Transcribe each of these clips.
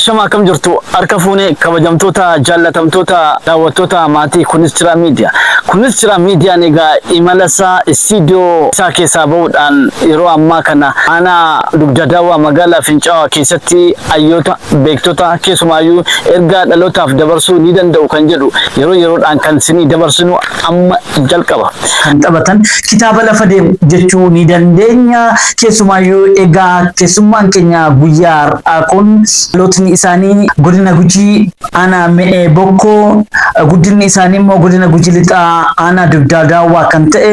Shama akkam jirtu harka fuunee kabajamtoota jaallatamtoota daawwattoota maatii Kunis Jira Miidiyaa. Kunis Jira Miidiyaan egaa imala isaa istiidiyoo isaa keessaa bahuudhaan yeroo ammaa kana aanaa Dugda Daawwaa magaalaa Fincaa'aa keessatti hayyoota beektota keessumaayyuu ergaa dhalootaaf dabarsuu ni danda'u kan jedhu yeroo yeroodhaan kan isinii dabarsinu amma jalqaba. Kan taphatan kitaaba lafa deemu jechuu ni dandeenya. Keessumaayyuu egaa keessummaan keenya guyyaa har'aa kun dhalootni isaanii godina Gujii aanaa Me'ee Bokkoo, guddinni isaanii immoo godina Gujii Lixaa aanaa Dugdaa Daawwaa kan ta'e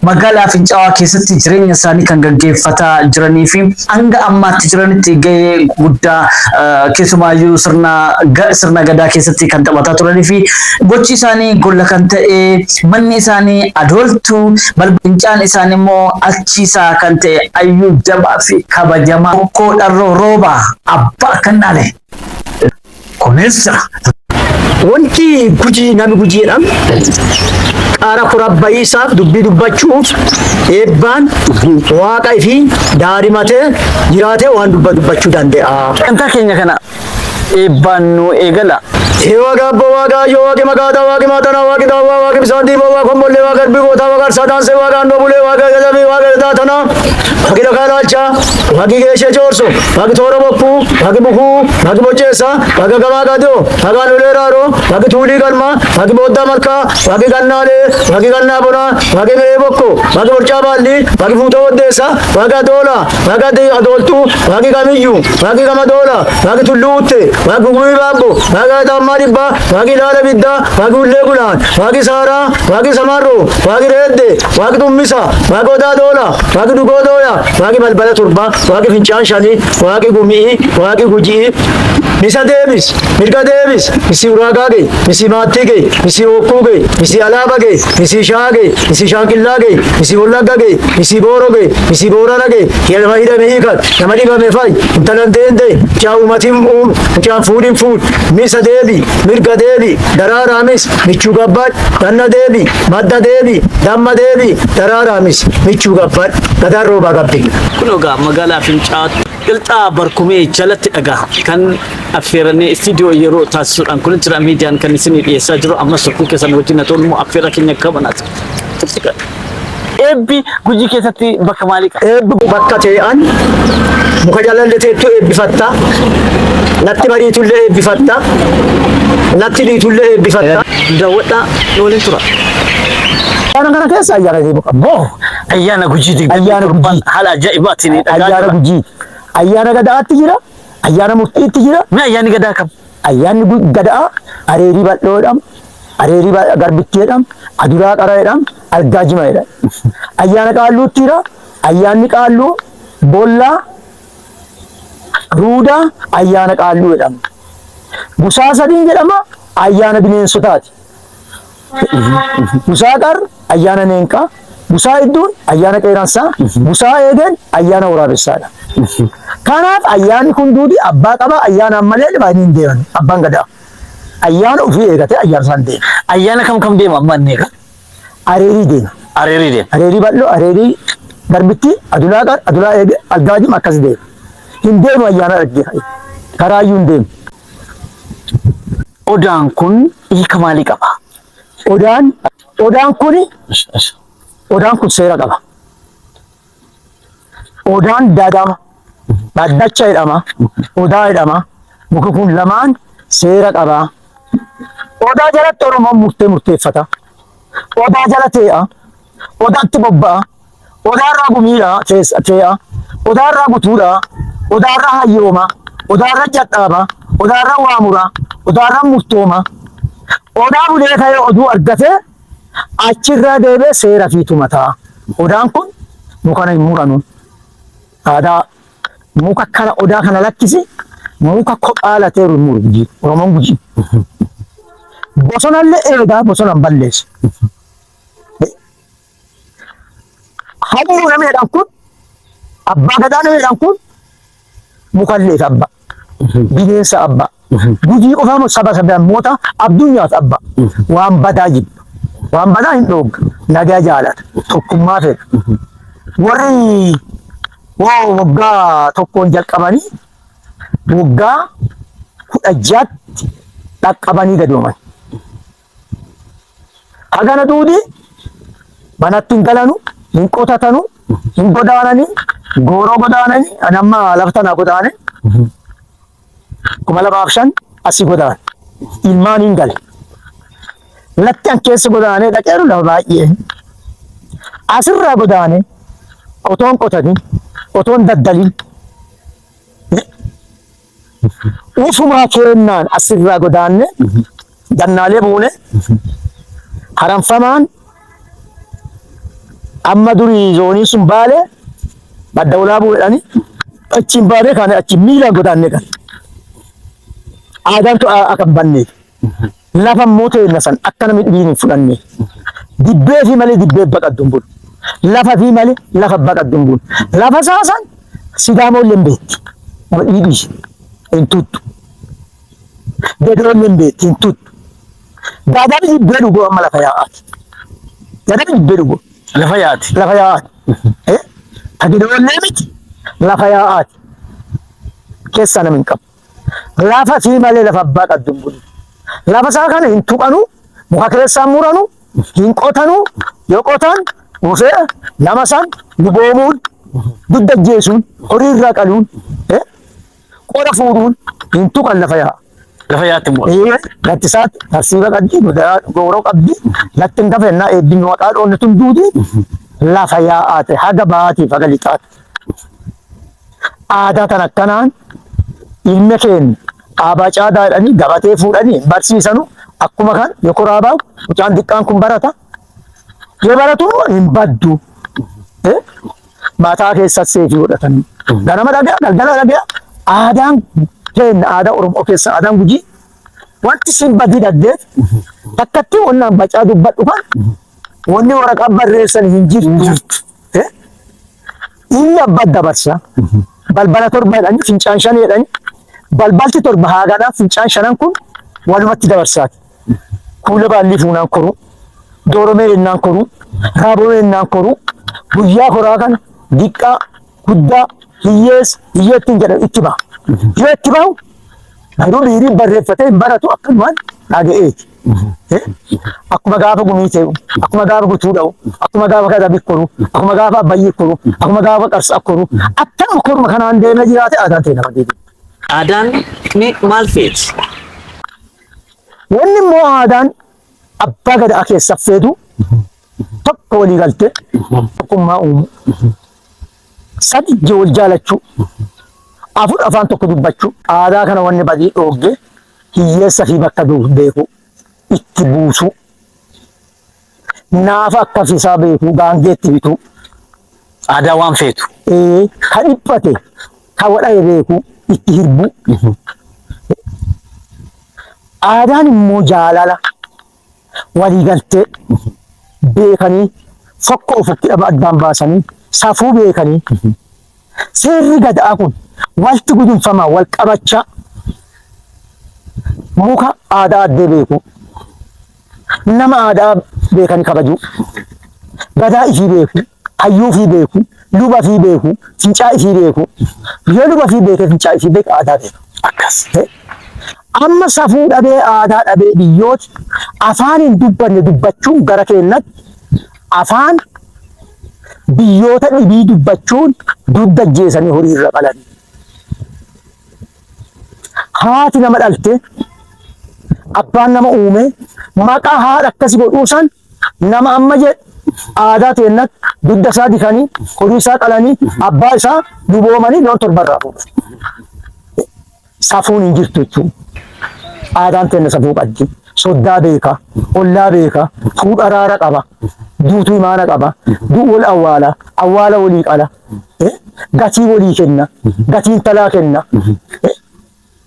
magaalaa Fincaa'aa keessatti jireenya isaanii kan gaggeeffataa jiranii fi hanga ammaatti jiranitti gahee guddaa keessumaayyuu sirna sirna gadaa keessatti kan taphataa turanii fi gochi isaanii golla kan ta'e, manni isaanii adooltuu, fincaan isaanii immoo achiisaa kan ta'e hayyuu jabaa fi kabajamaa Bokkoo Dharroo Roobaa abbaa kan dhaale. Kunis jira. Wanti Gujii nami Gujii jedhamu qaara kurabbayiisaaf dubbii dubbachuuf eebbaan waaqa ifii daarimatee jiraatee waan dubbachuu dande'a. Sagantaa keenya kana eebbaan nu eegala. Ee waaqa abboo waaqa ayyoo waaqi maqaataa waaqi maatanaa waaqi daawwaa waaqi bisaan diiboo waaqa kombollee waaqa arbii gootaa waaqa arsaa daansee waaqa aannoo bulee waaqa gadamii waaqa taatanaa waaqi dhakaa laalchaa waaqi geeshee coorso waaqi toora bokkuu waaqi bukuu waaqi bocceessa waaqi gamaa gadoo waaqi aanolee raaroo waaqi tuulii galmaa waaqi booddaa malkaa waaqi gannaalee waaqi gannaa bonaa waaqi me'ee bokkoo waaqi borcaa baallii waaqi fuutoo waddeessa waaqi adoola waaqi adooltuu waaqi kamiyyuu waaqi gamadoola waaqi tulluu utte waaqi gumii baabbo waaqi Taammaa Dhibbaa, Waaqi Ilaala Biddaa, Waaqi Hullee Gulaan, Waaqi Saaraa, Waaqi Samarroo, Waaqi Reedde, Waaqi Xummisa, Waaqi Odaa Doola, Waaqi Dugoo Dooya, Waaqi Balbala Turbaa, Waaqi Fincaan Shanii, Waaqi Gumi'ii, Waaqi Guji'ii, Misa deebis, mirga deebis, misii Uraagaa ga'e, misii Maattii ga'e, misii Hookkuu ga'e, misii Alaaba ga'e, misii Sha'aa ga'e, misii Shaanqillaa ga'e, misii Wallagga ga'e, misii Booro ga'e, misii Boorana ga'e, nama hidhame hiikan, nama dhibame fayyi, intala hin deende, mucaa uumatiin uum, mucaan fuudhin fuudh, misa deebi, mirga deebi, daraaraamis, michuu gabbadh, ganna deebi, madda deebi, damma deebi, daraaraamis, michuu gabbadh, gadaan roobaa gabbi. Kun egaa magaalaa Fincaa'aatti qilxaa barkumee jalatti dhagaa kan affeerannee istiidiyoo yeroo taasisuudhaan kun jira miidiyaan kan isinii dhiyeessaa jiru ammas turtii keessan wajjin haa ta'u immoo affeerra keenya kabanaati. Eebbi Gujii keessatti bakka maalii qaba? Eebbi bakka tee'an muka jalallee teettu eebbifatta. Latti bariitullee eebbifatta. Latti dhiitullee eebbifatta. Daawwadhaa nu waliin tura. Ayyaana kana keessa ayyaana deemu qabna. Boo ayyaana Gujii digdamii Ayyaana torban Gujii. haala ajaa'ibaatiin dhagaa Ayyaana jira. Gujii. Ayyaana Gadaatti jira. Ayyaana murtiitti jira. Mee ayyaanni Gadaa kam? Ayyaanni Gadaa areerii bal'oo jedhama. Areerii garbittii jedhama. Aduraa qara jedhama. Argaa jima jedhama. Ayyaana qaalluutti jira. Ayyaanni qaalluu bollaa ruudaa ayyaana qaalluu jedhama. Busaa sadiin jedhama. Ayyaana bineensotaati. Busaa qar ayyaana neenqaa. Busaa idduun ayyaana qeeransaa. Busaa eegeen ayyaana waraabessaadha. Kanaaf ayyaanni kun duudi abbaa qaba. Ayyaanaan malee dhibaanii hin deeman. Abbaan gadaa. Ayyaana ofii eegatee ayyaana isaan deema. Ayyaana kam kam deema amma inni egaa? Areerii deema. Areerii deema. Areerii bal'oo, areerii garbittii, adulaa qar, adulaa eege, algaajim akkas deema. Hin deemu ayyaana dhagge. Karaayyuu hin deemu. Odaan kun hiika maalii qaba? Odaan odaan kun odaan kun seera qaba. Odaan daadama, dhaddacha jedhama, odaa jedhama. Muki kun lamaan seera qaba. Odaa jalatti Oromoon murtee murteeffata. Odaa jala tee'a. Odaatti bobba'a. Odaarraa gumiidha tee'a. Odaarraa gutuudha. Odaarraa hayyooma. Odaarra cadhaaba. Odaarra waamura. Odaarra murtooma. Odaa bulee ka'ee oduu argatee achirraa deebi'ee seera fi tumataa. Odaan kun mukana hin muranu. Aadaa muka kana odaa kana lakkisi muka kophaa lateeru hin muru Gujii. Oromoon Gujii. Bosonallee eegaa bosona hin balleessu. Hayyuu namni jedhan kun abbaa gadaa namni jedhan kun mukalleef abba. Bineensa abba. Gujii qofaa moo saba sablammoota addunyaaf abba. Waan badaa jibba. Waan badaa hin dhoogga. Nagaa jaalata. Tokkummaa fedha. Warri woo waggaa tokkoon jalqabanii waggaa 16tti dhaqqabanii gadooman. Hagana duudi manatti hin galanu, hin qotatanu, hin godaanani, gooroo godaanani, ani amma lafa tanaa godaane 2005 asii godaane. Ilmaan hin gale. Latti an keessa godaanee dhaqeeru lafa baay'ee. Asirraa godaane otoon qotatin, otoon daddalin, ufumaa keennaan asirraa godaanne gannaalee buune haramfamaan amma durii zooniin sun baale madda walaabuu jedhani achiin baanee kaane achiin miilaan godaannee kan aadaan akka hin banneef lafa immoo teenna san akka namni dhibiin hin fudhanne dibbee fi malee dibbee baqaddu hin bulu lafa fi malee lafa baqaddu hin bulu lafa isaa san Sidaamoon hin beekti nama dhibii dhiisi hin tuttu Gedoon hin beekti hin tuttu Gaadabi dibbee dhugoo amma lafa yaa'aati Gaadabi dibbee dhugoo Lafa yaati. Lafa yaa'aati. Ta Gedoollee miti lafa yaa'aati. Keessaa namni hin qabu. Lafa fi malee lafa abbaa qabdu hin bulu. Lafa isaa kana hin tuqanu, muka keessaa hin muranu, hin qotanu, yoo qotan dhufee nama san luboomuun, dugda ajjeesuun, horii irraa qaluun, qora fuudhuun hin tuqan lafa yaa'a. Lafa yaatti immoo. Latti isaatti tarsiiba qabdi, gooroo qabdi, latti hin gafennaa eebbin maqaa dhoonne tun duuti lafa yaa'aate haga baatiif haga lixaati. Aadaa tan akkanaan ilma keenya aabaa caadaa jedhanii gabatee fuudhanii hin barsiisanu akkuma kan yoo koraa bahu mucaan diqqaan kun barata yoo baratu hin baddu. Mataa keessa seefii godhatanii ganama dhagaa galgala dhagaa aadaan keenya aadaa Oromoo keessa aadaan Gujii wanti siin badii dhabdeef takkatti wannaan bacaa dubbadhu kan wanni waraqaa barreessan hin jirtu. Inni abbaa dabarsa. Balbala torba jedhanii fincaan shan jedhanii balbalti torba haaganaa fincaan shanan kun walumatti dabarsaati. Kuula baallii fuunaan koruu, dooromee yennaan koruu, raabomee yennaan koruu, guyyaa koraa kana diqqaa, guddaa, hiyyeessa, hiyyeettiin jedhan itti baha. Yoo itti bahu garuu dhiirii barreeffatee hin baratu akkanumaan dhaga'eeti. Akkuma gaafa gumii ta'u, akkuma gaafa gutuu dha'u, akkuma gaafa kadabi koru, akkuma gaafa abbayyii koru, akkuma gaafa qarsaa koru, akkanuma koruma kanaan deemee jiraate aadaan ta'e nama deebi'u. Aadaan ni maal feeti? Wanni immoo aadaan abbaa gadaa keessa feetu tokko walii galtee tokkummaa uumuu, sadi wal jaalachuu, afur afaan tokko dubbachuu. Aadaa kana wanni badii dhoogge hiyyeessa fi bakka beekuu itti buusuu, naafa akka fisaa beekuu gaangeetti bituu. Aadaa waan feetu. Ka dhiphate ka wadhaye beekuu itti hirbuu. Aadaan immoo jaalala waliigaltee beekanii fokko ofitti dhaba addaan baasanii safuu beekanii seerri gadaa kun walti gudunfamaa wal qabachaa muka aadaa addee beekuu nama aadaa beekanii kabajuu gadaa ifii beekuu hayyuu ifii beekuu luba ifii beekuu fincaa ifii beekuu yoo luba ifii beekee fincaa ifii beeke aadaa beeka. Akkas. Amma safuu dhabee aadaa dhabee biyyooti afaan hin dubbanne dubbachuun gara keennatti afaan biyyoota dhibii dubbachuun dugda ajjeesanii horii irra qalanii. Haati nama dhalte abbaan nama uume maqaa haadha akkasi godhuu san nama amma jedhu aadaa teennatti dugda isaa dikanii horii isaa qalanii abbaa isaa luboomanii loon torba irraa fuudhu. Safuun hin jirtu jechuudha. Aadaan teenna safuu qabdi. Soddaa beeka, ollaa beeka, fuudha araara qaba, duutuu imaana qaba, du'u wal awwaala, awwaala walii qala, gatii walii kenna, gatii intalaa kenna.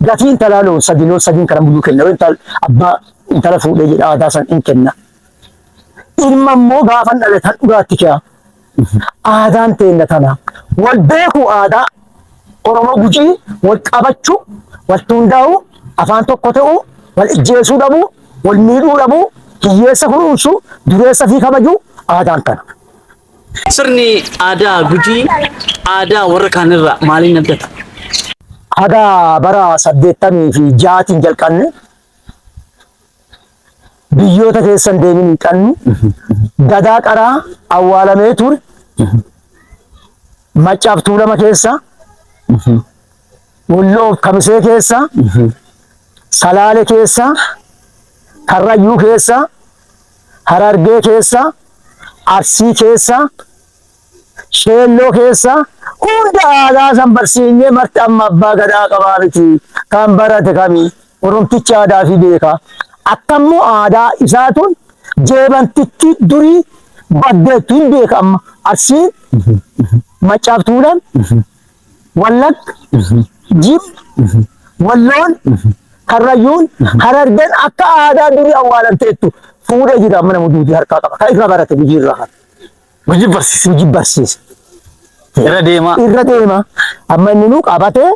Gatii intalaa loon sadi loon sadiin kana muluu kenna. Yoo intal abbaa intala fuudhee jedha aadaa san hin kenna. Ilma immoo gaafa dhalatan dhugaatti ki'a. Aadaan teenna tana. Wal beekuu aadaa Oromoo Gujii wal qabachuu, wal hundaa'uu, afaan tokko ta'uu, wal ijjeesuu dhabuu, wal miidhuu dhabuu, hiyyeessa kunuunsuu, dureessa fi kabajuu aadaan tana. Sirni aadaa Gujii aadaa warra kaanirraa maaliin adda ta'a? Haga bara 86tiin jalqabne biyyoota keessan deemin hin qabnu. Gadaa qaraa awwaalamee ture. Maccaaf Tuulama keessa, Walloof Kamisee keessa, Salaale keessa, Karrayyuu keessa, Harargee keessa, Arsii keessa, Sheelloo keessa hunda aadaa san barsiinyee marti amma abbaa gadaa qabaa miti. Kan barate kami? Oromtichi aadaa fi beeka. Akkammoo aadaa isaatuun jeebantichi durii baddeettu hin beeka amma. Arsiin, Maccaaf Tuulam, Wallagga, Jimma, Walloon, Karrayyuun, Harargeen akka aadaa durii awwaalamteettu fuudhee jira amma nama duudii harkaa qaba. Kan irra barate Gujii irraa kana. Gujii barsiise. Gujii barsiise. Irra deemaa. Irra deema. Amma inni nu qabatee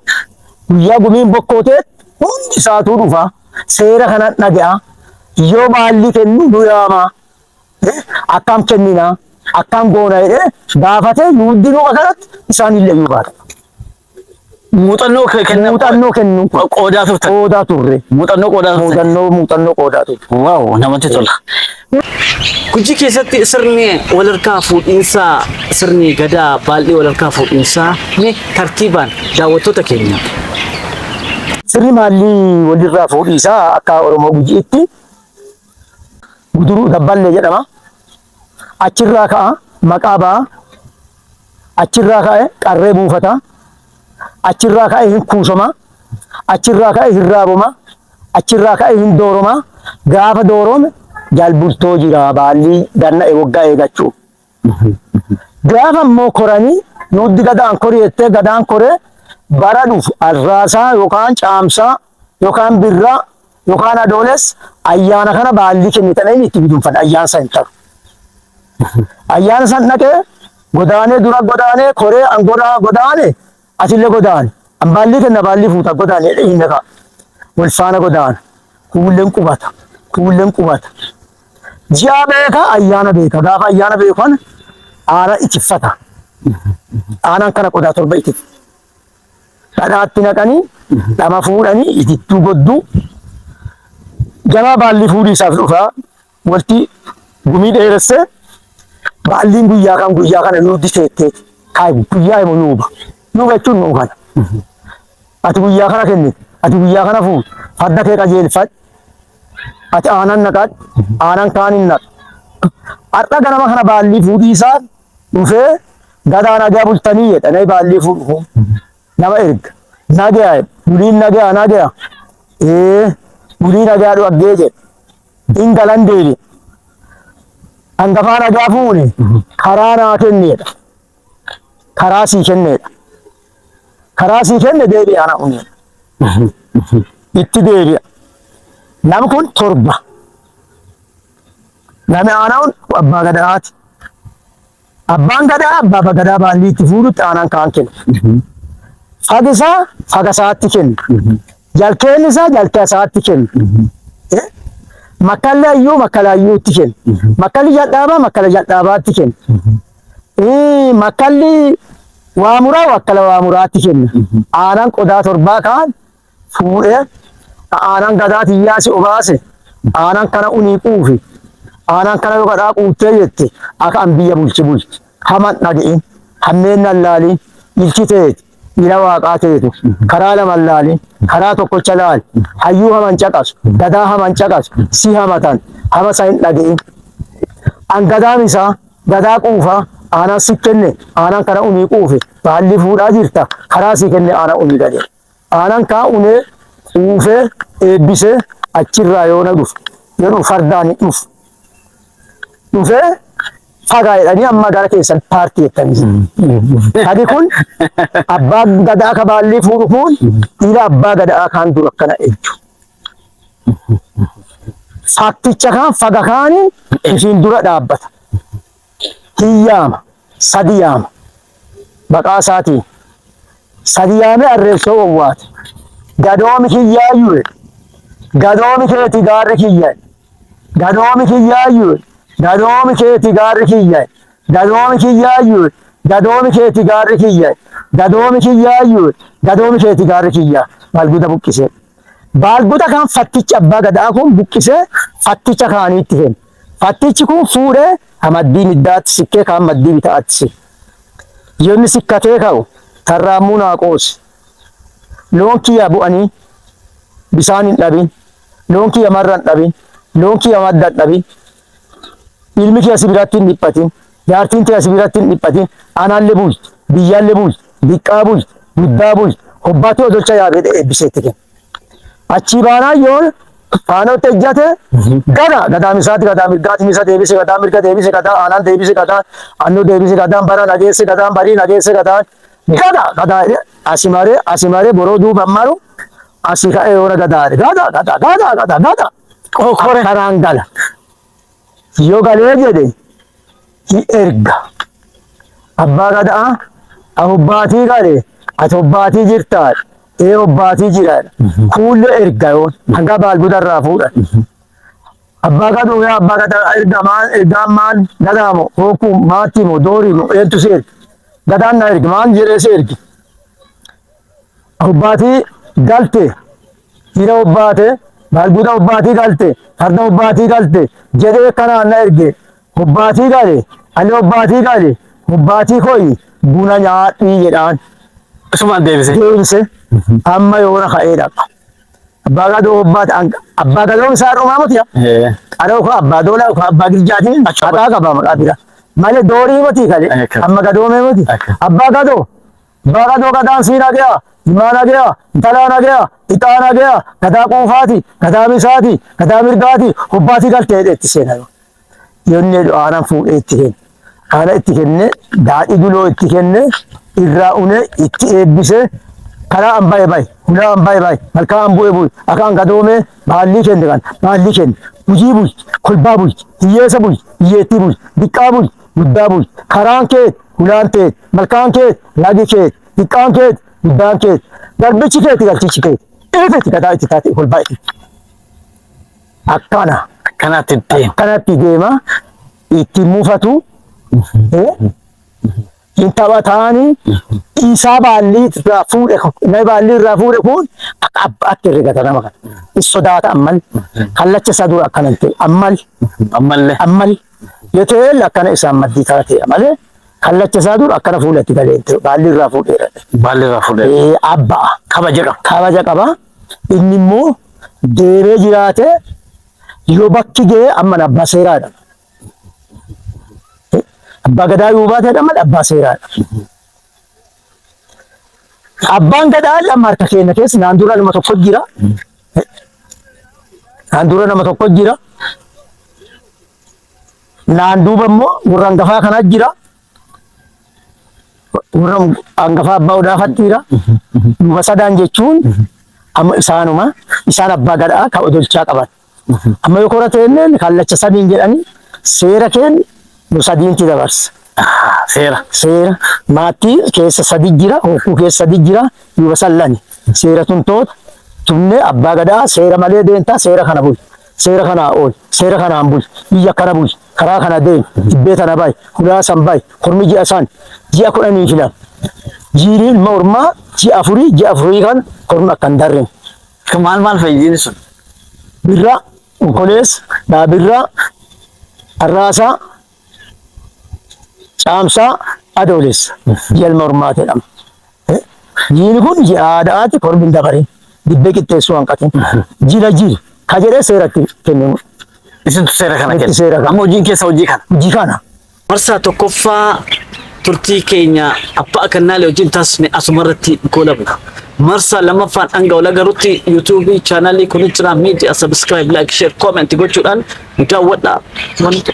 guyyaa gumiin bokkooteet hundi isaatuu dhufa. Seera kana dhaga'a. Yoo baalli kennu nu yaama. Akkam kennina? Akkam goona jedhee gaafatee hundinuu kanatti isaan illee yuu baata. Muuxannoo kenna. Muuxannoo kennu. Qoodaa turtan. Qoodaa turre. Muuxannoo qoodaa turtan. Muuxannoo qoodaa turre. Wow, namatti tola. Gujii keessatti sirni walharkaa fuudhinsaa, sirni gadaa baaldii walharkaa fuudhinsaa mee tartiibaan daawwattoota keenya. Sirni maallii walirraa fuudhiisaa akka Oromoo Gujiitti guduruu dabballee jedhama. Achirraa ka'a maqaa ba'a. Achirraa ka'e qarree buufata. Achirraa ka'e hin kuusoma. Achirraa ka'e hin raaboma. Achirraa ka'e hin dooroma. Gaafa doorome jalbultoo jira baallii ganna'e waggaa eegachuu. Gaafa immoo koranii nuti gadaan korii jettee gadaan koree bara dhufu arraasaa yookaan caamsaa yookaan birraa yookaan adooles ayyaana kana baallii kennitanii itti gudunfan ayyaana san hin taru. Ayyaana san dhaqee godaanee dura godaanee koree angoraa godaane atillee godaane. An baallii kenna baallii fuuta godaane jedhee hin dhaqa. Wal faana godaana. Kuulleen qubata. Kuulleen qubata. Ji'a beeka ayyaana beeka. Gaafa ayyaana beeku kana aana itiffata. Aanaan kana qodaa 7 itif. Dhadhaatti naqanii dhama fuudhanii itittuu godduu. Jamaa baallii fuudhii isaaf dhufaa walti gumii dheeressee baalliin guyyaa kan guyyaa kana nuti teetteeti. Kaay guyyaa himu nuuba. Nuuba jechuun nuu kana. Ati guyyaa kana kennite. Ati guyyaa kana fuute. Farda kee qajeelfadhu. Ati aanan naqadhu. Aanan kaan hin naqu. Har'a ganama kana baallii fuudhii isaa dhufee gadaa nagaa bultanii jedhanii baallii fuudhu. Nama erga. Nagaa buliin nagaa nagaa. Bulii nagaa dhuggee jedhe. Hin galan deebi. Hangafaa nagaa fuune karaa naa kenneedha. Karaa sii kenneedha. Karaa sii kenne deebi'a ana uneedha. Itti deebi'a. Namni kun 7. Namni aanaan abbaa gadaati. Abbaan gadaa abbaa gadaa baallii itti fuudhutti aanaan kaan kenna. Fagisaa fagasaatti kenna. Jalkeen isaa jalkee isaatti kenna. Makkalli hayyuu makkala hayyuutti kenna. Makkalli jal'aabaa makkala jal'aabaatti kenna. Makkalli waamuraa wakkala waamuraatti kenna. Aanaan qodaa 7 kaan fuudhee aanaan gadaa tiyyaasi obaase aanaan kana unii quufi aanaan kana yoo kadhaa quuftee jette akka an biyya bulche bulche haman dhaga'in hammeen laaliin ilki teeti ila waaqaa teetu karaa lama laaliin karaa tokkocha laali hayyuu haman caqasu gadaa haman caqasu si hamatan hama isa hin dhaga'in an gadaan isaa gadaa quufaa aanaan si kenne aanaan kana unii quufe baalli fuudhaa jirta karaa si kenne aanaa unii gadee aanaan kaa unee quufee eebbisee achirraa yoo na dhufu yeroo fardaan hin dhufu dhufee fagaa jedhanii amma gara keessan paartii jettanii. Sadi kun abbaa gadaa ka baallii fuudhu kun dhiira abbaa gadaa kaan dura akkana ejju. Fakticha kaan faga kaanii ishiin dura dhaabbata. Hin yaama. 3 yaama. Maqaa isaatiin. 3 yaamee arreessoo owwaate. Gadoomi kiyyaayyuu. Gadoomi keeti gaarri kiyya. Gadoomi kiyyaayyuu. Gadoomi keeti gaarri kiyya. Gadoomi kiyyaayyuu. Gadoomi keeti gaarri kiyya. Gadoomi kiyyaayyuu. Gadoomi keeti gaarri kiyya baalguda buqqisee. Baalguda kan fattichi abbaa gadaa kun buqqisee fatticha kaaniitti kenna. Fattichi kun fuudhee maddii middaatti sikkee kaan maddii bitaatti sikke. Yoonni sikkatee ka'u tarraammuu naa qoosi. Loon kiyya bu'anii bisaan hin dhabin. Loon kiyya marra hin dhabin. Loon kiyya madda hin dhabin. Ilmi kiyya si biratti hin dhiphatin. Jaartiin tiyya si biratti hin dhiphatin. Anaallee bulti. Biyyaallee bulti. Diqqaa bulti. Guddaa bulti. Hobbaatti odolcha yaabee eebbiseetti kenna. Achii baanaan yoon faanootti ejjate gada gadaa misaatti gadaa mirgaatti misa deebise gadaa mirga deebise gadaa aanaan deebise gadaa annoo deebise gadaan bara nageesse gadaan barii nageesse gadaan gada gadaa asi maree asi maree boroo duuba maru asi ka'ee yoona gadaa gada gada gada gada gada karaan gala yoo galee jedhe hin erga abbaa gadaa ahobbaatii gale ati hobbaatii jirtaa ee hobbaatii jira kuullee erga yoon hanga baalguda irraa fuudhan. Abbaa gadoo yaa abbaa gadaa erga maal ergaan maal gadaamo hookuu maatti moo doorii moo eentu si erge gadaan na erge maal jedhee si erge. Hobbaatii galte dhiira hobbaate baalguda hobbaatii galte farda hobbaatii galte jedhee kanaan na erge hobbaatii gale ani hobbaatii gale hobbaatii koyi buna nyaadhii jedhaan. Isumaan deebise. Deebise amma yoona ka'ee dhaqa. Abbaa gadoo hobbaate abbaa gadoo isaa dhumaa miti. Qaroo koo abbaa doolaa koo abbaa girjaatiin maqaa qaba maqaa bira. Malee doorii miti kale amma gadoomee miti. Abbaa gadoo abbaa gadoo gadaan sii nagaya ilmaa nagaya intalaa nagaya ixaa nagaya gadaa quufaati gadaa misaati gadaa mirgaati hobbaatii galtee itti seena yoo. Yoonni jedhu aanan fuudhee itti kenne. Haala itti kenne daadhii duloo itti kenne irraa une itti eebbise karaa an bahe bahe hulaa an bahe bahe malkaa an bu'e bu'e akka an gadoomee baallii kenne kan baallii kenne hujii bulchi kolbaa bulchi hiyyeessa bulchi hiyyeettii bulchi diqqaa bulchi guddaa bulchi karaan keet hulaan teet malkaan keet lagi keet diqqaan keet guddaan keet garbichi keeti galchichi keet ifiti gadaa itti taate kolbaa itti akkana. Akkanatti deema. Akkanatti deema itti mufatu hin taphataani isaa baallii irraa fuudhe nama baallii irraa fuudhe kun akka abbaatti herregata nama kana. Hin sodaata ammal kallacha isaa dura akkana hin ta'e ammal Ammallee. ammal yoo ta'e akkana isaan maddii taatee malee kallacha isaa dura akkana fuulatti galee hin ta'e baallii irraa fuudheera. Baalli irraa fuudhee. Abbaa Kabaja qaba. Kabaja qaba. Inni immoo deemee jiraate yoo bakki ga'e amma abbaa seeraadha. Abbaa gadaa yoo baate malee abbaa seeraadha. Abbaan gadaa amma harka keenya keessa naan dura nama tokko jira. Naan dura nama tokko jira. Naan duuba immoo warra hangafaa kana jira. Warra hangafaa abbaa odaafatti jira. Duuba sadaan jechuun amma isaanuma isaan abbaa gadaa ka odolchaa qaban. Amma yoo kora ta'elleen kallacha sadiin jedhanii seera keenya nu sadiinti dabarsa. Seera. Seera maatii keessa sadi jira, hokkuu keessa sadi jira, duuba sallani. Seera tumtoota tumnee abbaa gadaa seera malee deemtaa seera kana buli. Seera kanaa ool, seera kanaan buli, biyya kana buli, karaa kana deemi, dibbee tana bayi, hulaa san bayi, kormi ji'a san, ji'a 12 filan. Jiiriin ilma ormaa ji'a 4, ji'a 4 kan kormi akka hin darrin. Maal maal fayyadini sun? Birraa, onkoleessa, dhaabirraa, arraasaa, caamsaa, adoolessa. Ji'a ilma ormaa jedhama. Jiini kun ji'a aadaati kormi hin dabarin. Dibbee qixxeessuu hanqatin. Jila jiri. Ka jedhee seeratti kennamu. Isintu seera kana kenna. Seera kana. Amma hojiin keessa hojii kana. Hojii kana. Marsaa tokkoffaa turtii keenya abbaa kannaalee wajjin taasisne asumarratti goolabna. Marsaa lammaffaan hanga wal agarutti yuutuubii chaanaalii Kunis Jira Miidiyaa subscribe, like, share, comment gochuudhaan nu daawwadhaa. Wanti